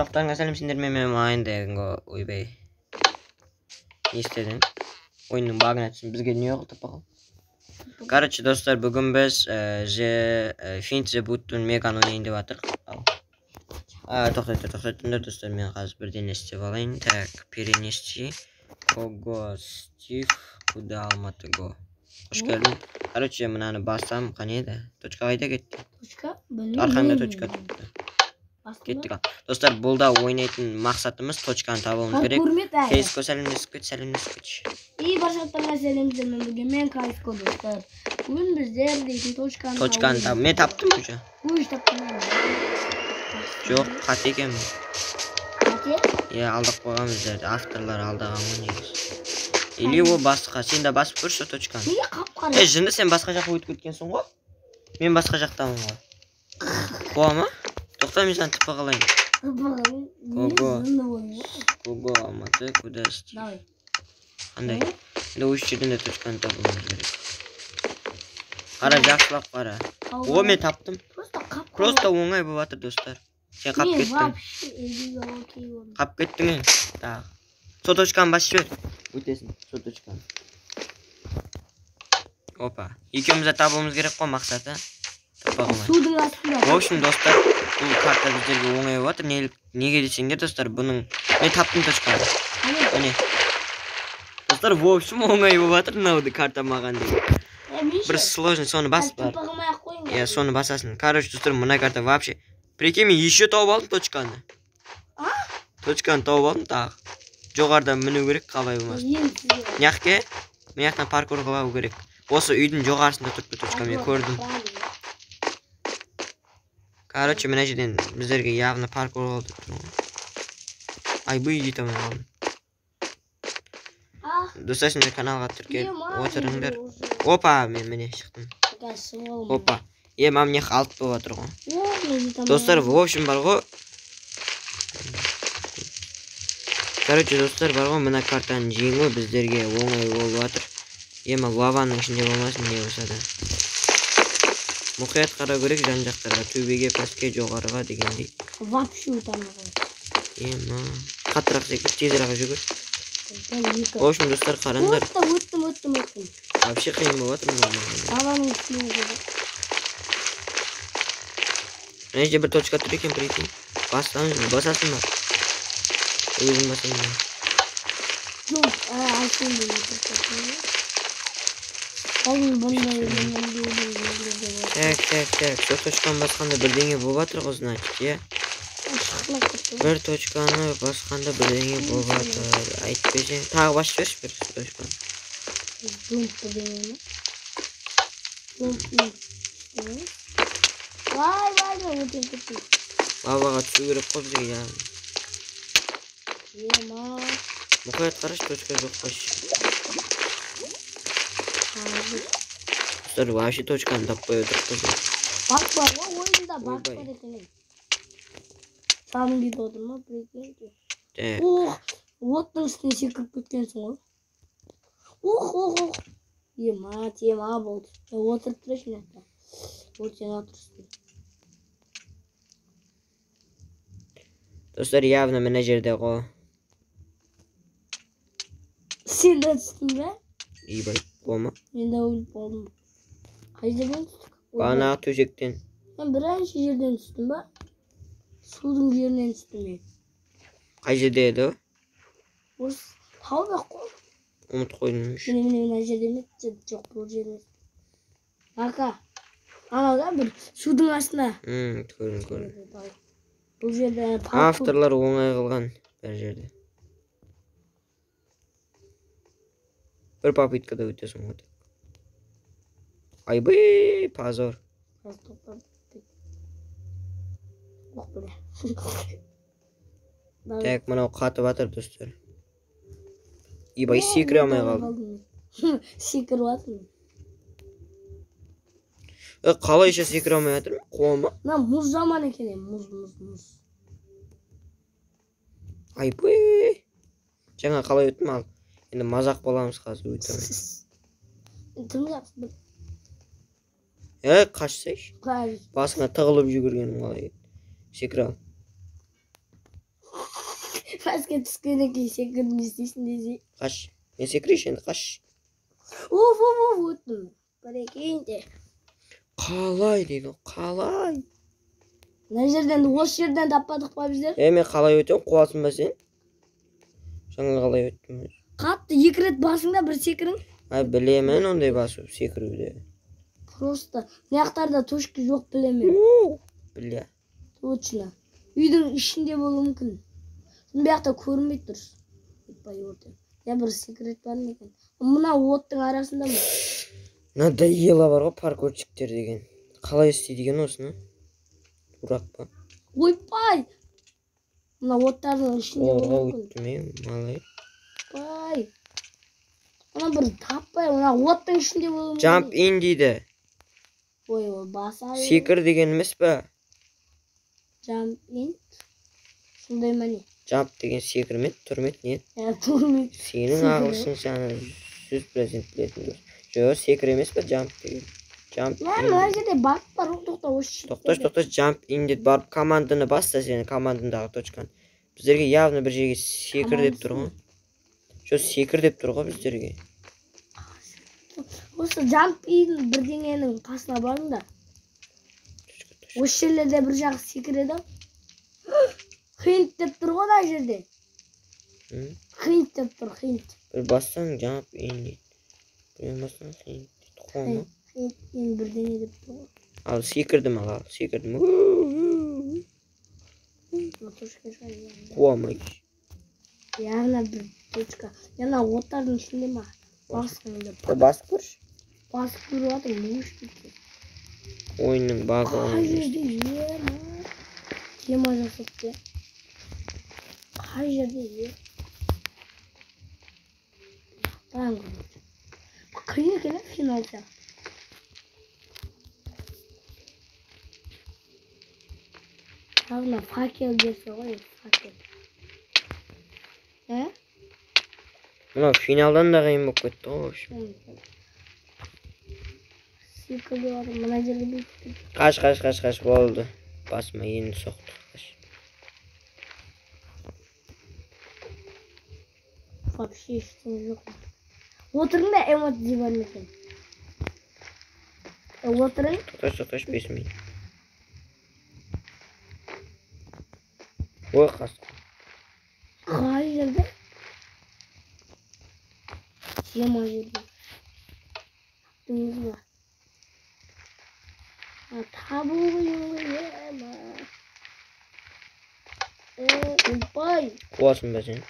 Сұрақтарыңа сәлем, сендермен мен Майндегінго. Ойбай, не істедің? Ойынның багына түстім, бізге не қылды таппа. Короче, достар, бүгін біз Find the Button Меганы ойнайын деп жатырық. Ал. Тоқтай тұр, тоқтай тұрыңдар, достар, мен қазір бірдеңе істеп алайын. Так, перенести. Кого Стив, куда Алматы го. Қош келдің. Короче, мынаны бассам, қане еді? Точка қайда кетті? Точка? Білмеймін. Арқаңда точка тұрыпты. Бастың ба? Кеттік ал. Достар, бұл да ойнайтын мақсатымыз точканы табуымыз керек. Паркур ме бәрі? Кейско, сәлемдесіп кет, сәлемдесіп кетші. И баршаңызға сәлем, бүгін мен Кайско, достар. Бүгін біздер дейтін точканы Точканы табуымыз таб. Мен таптым уже. Уже таптым мен. Жоқ, қате екенмін. Қате? Иә, алдап қойған біздерді. Авторлар алдаған ғой негізі. Или ол басқа. Сен де басып көрші точканы. Неге қап-қара? Ей, жынды, сен басқа жаққа өтіп кеткенсің ғой. Мен басқа жақтамын ғой. Қуа ма? Тоқта, мен саған тіпі қылайын. Ого. Кого Алматы, куда Стив? Давай. Қандай? Енді осы жерден де точканы табуымыз керек. Қара, жақсылап қара. О, мен таптым. Просто қап-қара. Просто оңай болып жатыр, достар. Сен қап Мен кеттің. вообще үйге окей болдым. Қап кеттің е. Тағы. Сол точканы басып жібер. Өтесің, сол точканы. Опа. Екеуміз де табуымыз керек қой мақсаты. Таппа қылмай. Судың астында. В общем, достар, бұл карта біздерге оңай болып жатыр. Неге десеңдер, достар, бұның мен таптым точканы. Қане? Міне. Достар, в общем, оңай болып жатыр мынау карта маған деген. Е, мен Бір ше? сложный, соны бас бар. Тупа қылмай ақ қойыңдар. Иә, соны басасың. Короче, достар, мына карта вообще. Прикинь, мен еще тауып алдым точканы. А? Точканы тауып алдым тағы. Жоғарыдан міну керек, қалай болмасын. Ең сізге. Мына жаққа, мына жақтан паркур қылу керек. Осы үйдің жоғарысында тұрыпты точка, мен көрдім. Короче, мына жерден біздерге явно паркур қылып тұр ғой. Айбый, жете алмай қалдым. А, Достар, сендер каналға тіркеліп ема, отырыңдар. уже. Опа, мен міне шықтым. Қазір шығып алдым. Опа. Е, мам, мына жаққа алып болып жатыр ғой. О, мен жете алмай Достар, қалдым. в общем, бар ғой. Короче, достар, бар ғой, мына картаны жеңу біздерге оңай болып жатыр. Ема, лаваның ішінде болмасын, не болса да. Мұқият қарау керек жан жақтарға, төбеге, пәске, жоғарыға дегендей. Вообще өте алмай қалдым. Ема, қаттырақ секір, тезірек жүгір. Бір, екі. В общем, достар, қараңдар. Өттім, өттім, өттім, өттім. Вообще қиын болып жатыр мынау маған. Лаваның үстіне жүрді. Мына жерде бір точка тұр екен, прикинь. Бассаң, басасың ба? Өзің басасың ба? Жоқ, айфон деп өтірік айтпаймын. Қазір бұндай, бұндай, бұндай, бұндай. Так, так, так. Сол точканы басқанда бірдеңе болып жатыр ғой, значит, иә? Шықлап кетті ғой. Бір точканы басқанда бірдеңе болып жатыр. Әйтпесе, тағы басып жіберші бір точканы. Зумп бірдеңе ме? Зумп не? Вай, вай, вай, өтіп кетті. Лаваға түсу керек қой бізге, яғни. Ема. Мұқият қарашы, точка жоқ қой. Қазір. Достар, вообще точканы таппай отырмыз біз. Баг бар ғой, ойында баг Ойбай. бар екен. Жаным күйіп отыр ма, прикиньте. Так, Ох, оттың үстіне секіріп кеткенсің ғой. Ох, ох, ох. Ема, тема болды. Отырып тұрайыншы мына жақта. Өртеніп отырсын. Достар, явно мына жерде ғой. Сен де түстің бе? Ойбай, қуама. Мен де өліп қалдым. Қай жерден түстік? Ойбай. Бағанағы төсектен. Мен бірінші жерден түстім ба? Судың жерінен түстім мен. Қай жерде еді о? Осы тау жақ қой. Ұмытып қойдым. Міне, міне, мына жерде емес, жоқ, бұл жерде емес. Ака, анау да бір судың астында. Көрдім, көрдім. Бұл жерде паркур. Авторлар оңай қылған бір жерде. Бір попыткада өтесің ғой. Айбый, позор. Қазір тоқтап. Ох, бля. Давай. Так, мынау қатып жатыр, достар. Ибай, секіре алмай қалдым. Секіріп жатырмын. Е, қалайша секіре алмай жатырмын? Қуама. Мына мұз жаман екен, е, мұз, мұз, мұз. Айбый. Жаңа қалай өттім ал? Енді мазақ боламыз қазір өте алмай. Тым жақсы бір. Е, қашсайшы. Қазір. Басыңа тығылып жүгіргенім қалай еді? Секіре ал. Пәске түскеннен кейін секіріп не істейсің десе. Қаш. Мен секірейінші енді, қаш. Уф, уф, уф, өттім. Прикиньте. Қалай дейді, қалай? Мына жерден, осы жерден таппадық па біздер? Е, мен қалай өтемін, қуасың ба сен? Жаңа қалай өттім өзі? Қатты екі рет басың да бір секірің. Ай, білемін ондай басып секіруді. Просто мына жақтарда точка жоқ білемін. Бля. Точно. Үйдің ішінде болуы мүмкін. Бұл жақта көрінбейді дұрыс. Ойбай, өртен. Я бір секрет бар ма екен? Мына оттың арасында ма? Надоело бар ғой паркурщиктер деген. Қалай істейді екен осыны? Дурак па? Ойбай! Мына оттардың ішінде болуы мүмкін. Өттім, е, малай. Ойбай! Мына бір таппай, мына оттың ішінде болуы мүмкін. Jump in дейді. Ой, ой, баса. Секір деген емес па? Jump in. Сондай ма не? Jump деген секірмет, тұрмет не? Ә, тұрмет. Сенің ағылшыншаны 100% білетін дос. Жоқ, секір емес па jump деген? Jump in. Мына жерде баг бар, тоқта, осы жерде. Тоқташ, тоқташ, jump in деп барып команданы бас та сенің командандағы точканы. Біздерге явно бір жерге секір деп тұр ғой. Жоқ, секір деп тұр ғой біздерге. Осы jump in бірдеңенің қасына барыңдар. Осы жерлерде бір жағы секіреді. Хинт деп тұр ғой мына жерде. Хинт деп тұр, хинт. Бір бассаң jump in дейді. Бір бассаң хинт дейді. Қуама. Хинт in бірдеңе деп тұр ғой. Ал секірдім, ал секірдім. Қуамай. Яғни бір точка. Яғни оттардың ішінде ма? Басқанда. Басып көрші. Басып көріп жатырмын, өшіп кетті. Ойынның багы. Қай жерде ема? Тема жасапты. Қай жерде е? Қиын екен финал сияқты. Явно факел берсе ғой, факел. Ә? Мынау финалдан да қиын болып кетті ғой, в общем. Секіріп жатыр, мына жерде бүйтіп. Қаш, қаш, қаш, қаш, болды. Басыма енді соқты. Қаш. Вообще ештеңе жоқ. Отырың да эмодзи бар ма екен? Отырың. Тоқташ, тоқташ, 5 минут. Ой, қасқа. Қай жерде? Тема жерде. Таптыңыз ба? Табу қиын ғой, ема. Ойбай. Қуасың ба сен?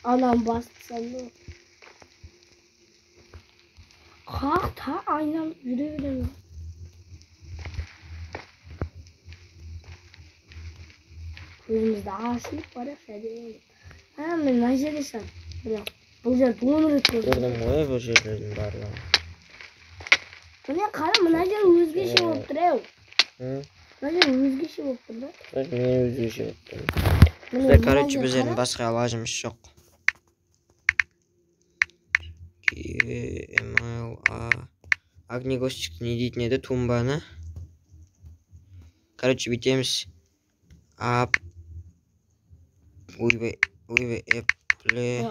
Анам басып салды. Қақ та айналып жүре беремін. Көзімізді ашып барайық әдемі. Ә, мен мына жерде шығар. Бірақ бұл жерді 10 рет көрдім. Көрдім ғой бұл жерлердің барлығын. Міне қара, мына жер өзгеше болып тұр, әу. Мына жер өзгеше болып тұр да. Мен өзгеше болып тұр. Короче, біздердің басқа лажымыз жоқ. Г, М, Л, А. Огнегостик не дейтін еді тумбаны. Короче, бүйтеміз. А, ойбай, ойбай, эпле,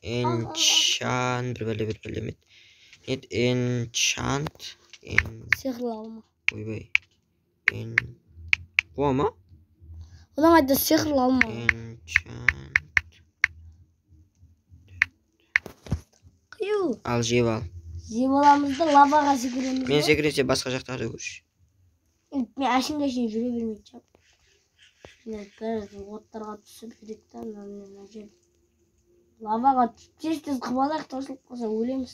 энчан, бір бәле, бір бәле ме? Нет, энчант, эн. Сиқырлы алма. Ойбай. Эн. Қуа ма? Одан қайта сиқырлы алма. Энчант. Қию. Ал, жеп ал. Жеп аламыз да лаваға секіреміз. Мен секірсе басқа жақтарды көрші. Мен әшінге шейін жүре бермейді шығар. Міне қазір оттарға түсіп жүрейік та, мына жер. Лаваға тез-тез қылып алайық, таусылып қалса өлеміз.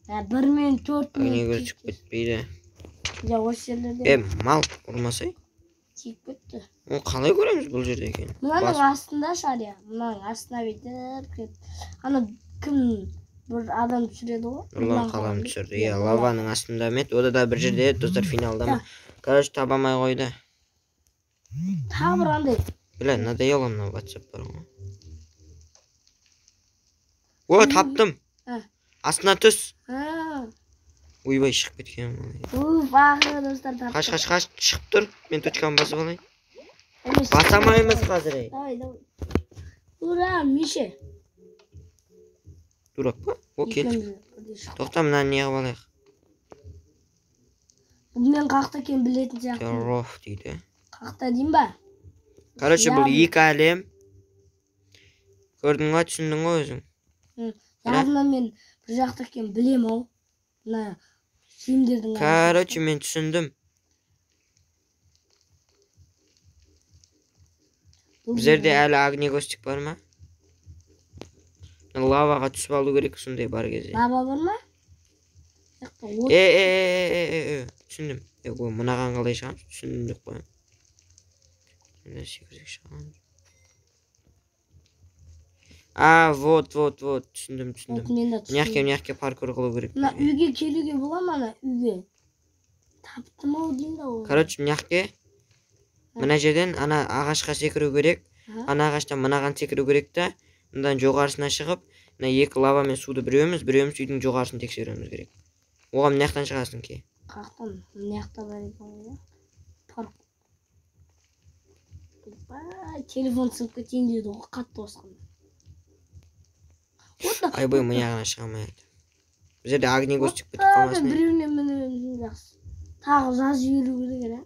1 минут, 4 минут. Неге түсіп кетпейді? Ja, осы жерлерде. Е, мал ұрмасай. Тиіп кетті. Оны қалай көреміз бұл жерде екенін? Мынаның астында шығар, иә. Мынаның астына бүйтіп кетіп. Ана кім бір адам түсіреді ғой? Нұрлан Қалам түсірді. Иә, лаваның астында ма еді? Ода да бір жерде еді, достар, финалда ма? Короче, таба алмай қойды. Тағы бір андай. Бля, надоело мынау WhatsApp бар ғой. О, таптым. Астына түс. Ойбай, шығып кеткен. Уф, ақыры достар таптым. Қаш, қаш, қаш, шығып тұр. Мен точканы басып алайын. Баса алмаймыз қазір, ей. Давай, давай. Ура, Миша. Дурак па? О, келдік. Екеуміз. Тоқта, мынаны не қылып алайық? Бұл мен қақта екенін білетін сияқтымын. Ров дейді. Қақта деймін ба? Короче, бұл Яғни- екі әлем. Көрдің ғой, түсіндің ғой өзің. Явно мен бір жақта екенін білем ау. Мына киімдердің арасында. Короче, мен түсіндім. Бұл Біздерде жерде әлі огнегостик бар ма? Лаваға түсіп алу керек сондай бар кезде. Лава бар ма? Жақта от. Е, е, е, е, е, е, түсіндім. Е, ой, мынаған қалай шығамыз? Түсіндім деп қоямын. Мына секірсек шығамыз. А, вот, вот, вот, түсіндім, түсіндім. Вот мен де Мына жаққа, түсіндім. мына жаққа паркур қылу керек Мына бізге. үйге келуге бола ма, ана үйге? Таптым ау деймін да оны. Короче, мына жаққа, мына жерден ана ағашқа секіру керек. Аха. Ана ағаштан мынаған секіру керек та, мындан жоғарысына шығып, мына екі лава мен суды біреуіміз, біреуіміз үйдің жоғарысын тексеруіміз керек. Оған мына жақтан шығасың ке. Қақтан, мына жақта бар екен ғой, иә? Парк. Ойбай, телефон сынып кетейін деді ғой, қатты осқанда. Айбай, мына жағына шыға алмай жатыр. Біздерде огнегостик бітіп Мен қалмасын. Е. біреуіне мінуім жақсы. Тағы жазып жіберу керек еді.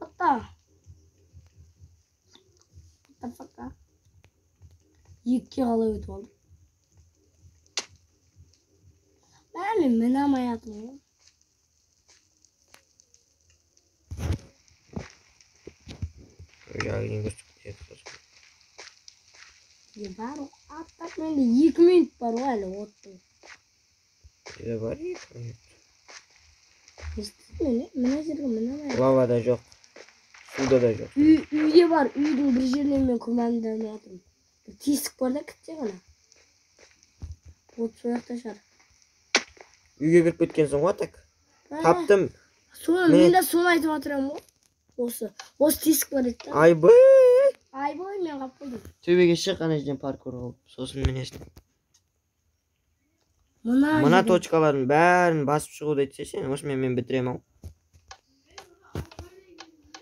Опа. What the fuck, а? Екіге қалай өтіп алдым? Мә, мен міне алмай жатырмын ғой. Уже огнегостик бітеді қазір. Не бар ғой? А так менде 2 минут бар ғой әлі оттың. Бізде бар 2 минут. Естідің мені? Мына жерге міне алмай жатырмын. Лавада жоқ. Суда да жоқ. Үйде бар, үйдің бір жерінен мен күмәнданып жатырмын. Бір тесік бар да, кітте ғана. От сол жақта шығар. Үйге кіріп кеткенсің ғой, так. Ә, Таптым. Соны Міне. мен де соны айтып жатырмын ғой. Осы тесік бар еді да. Айбай. Айбай, мен қалып қойдым. Төбеге шық, ана жерден паркур қылып, сосын мінесің. Мына Мына жерден- точкалардың бәрін басып шығуды айтса сен, осымен мен бітіремін ау.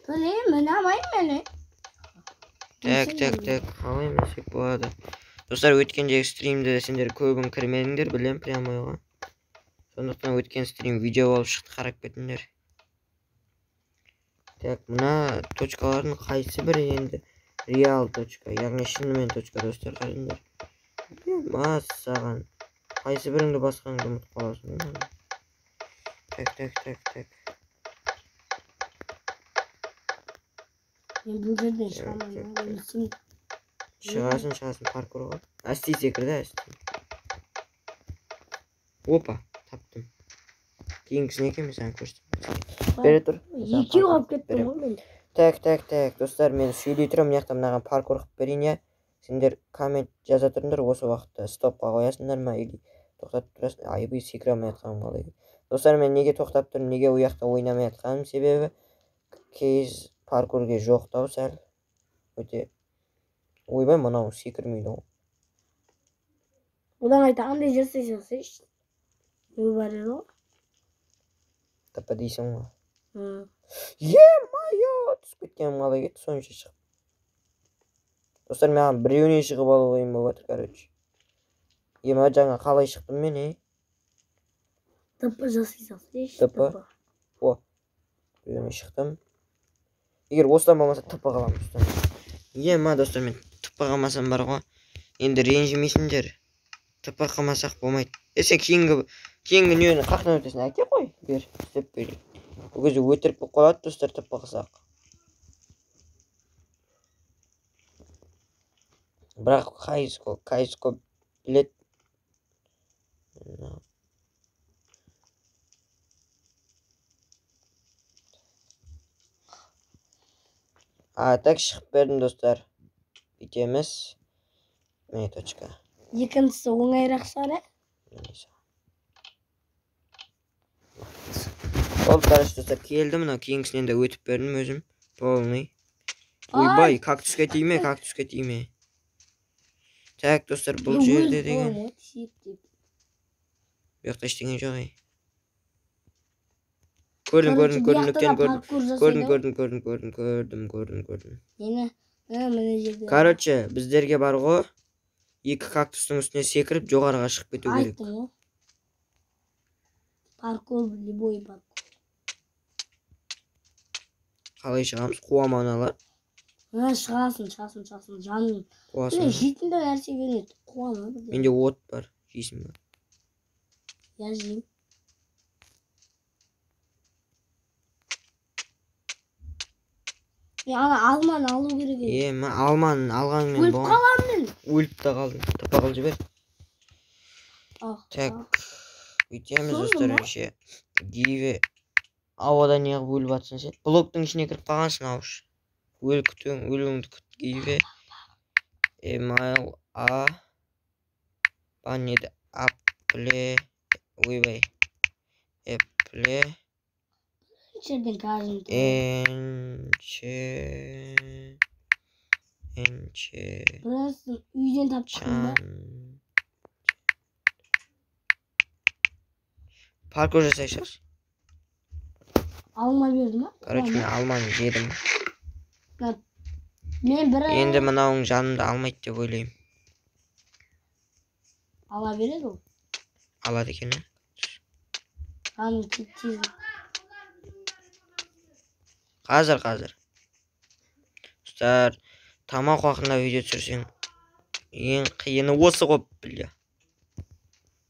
Білемін, міне алмаймын мен. Так, так, так, қалай мінсек болады? Достар, өткендегі стримді сендер көбін кірмедіңдер, білем, прямойға. Сондықтан өткен стрим видео болып шықты, қарап кетіңдер. Так, мына точкалардың қайсы бірі енді реал точка, яғни шынымен точка, достар, қараңдар. Мәссаған. Қайсы біріңді басқаныңды ұмытып қаласың. Так, так, так, так. Мен бұл жерден Так, шыға алмаймын. так, так. Өлсем. Шығасың, шығасың, паркур ғой. Әсте секір да, әсте. Опа, таптым. Кейінгісі не екен, мен саған көрсетемін. Бере тұр. Мен саған Екеу паркур қалып қылып кеттім беремін. ғой мен. Так, так, так, достар, мен сөйлей тұрамын, мына жақта мынаған паркур қылып берейін, иә. Сендер коммент жаза тұрыңдар, осы уақытта стопқа қоясыңдар ма, или тоқтатып тұрасың. Айбай, секіре алмай жатқаным қалай. Достар, мен неге тоқтап тұрмын, неге ол жақта ойнамай жатқаным себебі кейс паркурге жоқтау сәл. Өте. Ойбай, мынау секірмейді ғой. Одан қайта андай жасай салсайшы. Не бар еді ғой? Тапа дейсің ғой. М. Е-мое, түсіп кеткенім қалай кетті, сонша шығып. Достар, маған біреуіне шығып алу қиын болып жатыр, короче. Ема, жаңа қалай шықтым мен, е? ТП жасай салсайшы. ТП. О, біреуіне шықтым. Егер осыдан болмаса ТП қаламын, достар. Ема, достар, мен ТП қалмасам бар ғой. Енді ренжімейсіңдер. ТП қылмасақ болмайды. Е, сен кейінгі нені қаяқтан өтесің? Әке қой, бер, істеп берейін. Ол кезде өтірік болып қалады, достар, ТП қылсақ. Бірақ Кайско білет. А, так шығып бердім, достар. Бүйтеміз. Міне точка. Екіншісі оңайырақ шығар, ә? Міне саған. Болды, короче, достар, келді мынау. Кейінгісінен де өтіп бердім өзім. Полный. Ойбай, кактуске тиме, кактуске тиме. Так, достар, бұл жерде деген. Тиіп тиіп. Бұл жақта ештеңе жоқ, ей. Көрдім, Короче, көрдім, бұл көрдім, жақта да нүктені көрдім. паркур Көрдім, жасайды. көрдім, көрдім, көрдім, көрдім, көрдім, көрдім. Нені? Мына жерде. Короче, біздерге бар ғой, екі кактустың үстіне секіріп жоғарыға шығып кету керек. Айттым ғой. Паркур, любой паркур. Қалай шығамыз? Қуа ма аналар? Мына шығасың, шығасың, шығасың. Жаның. Қуасың Міне ба? жейтін де нәрсе бермейді. Қуа ма бірдеңе? Менде от бар. Жейсің ба? Я жеймін. Мен ана алманы алу керек еді. Е, мен алманы алғанмен Өліп болған. қаламын мен. Өліп те қалдым. Тапа қылып жібер. Ах, Так. ах. Бүйтеміз, Сонда достар, ма? ендеше. Гиве. Ауада неғып өліп жатсың сен? Блоктың ішіне кіріп қалғансың, ауыш. Өл күтің, өлуіңді күт, Гиве. Эмайл А. Баннеді Апле. Ойбай. Эпле. Жерден каждый. Энче. Энче. Просто үйден тапып шықтым ба? Чан. Паркур жасайсыз? Алма берді ма? Короче, мен алманы жедім. Мен бір Енді мынауың жанымды алмайды деп ойлаймын. Ала береді ол. Алады екен, ә? Жаным тез. Қазір, қазір. Достар, тамақ уақытында видео түсірсең, ең қиыны осы ғой, бля.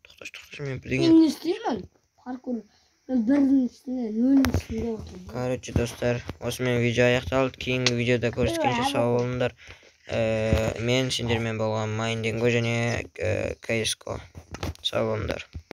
Тоқташы, тоқташы, мен бірдеңе. Мен не істеймін? Паркур. Мен бірдің үстінде, нөлдің үстінде отырмын. Короче, достар, осымен видео аяқталды. Кейінгі видеода көріскенше сау болыңдар. Мен сендермен болған Майндинго және CSGO. Сау болыңдар.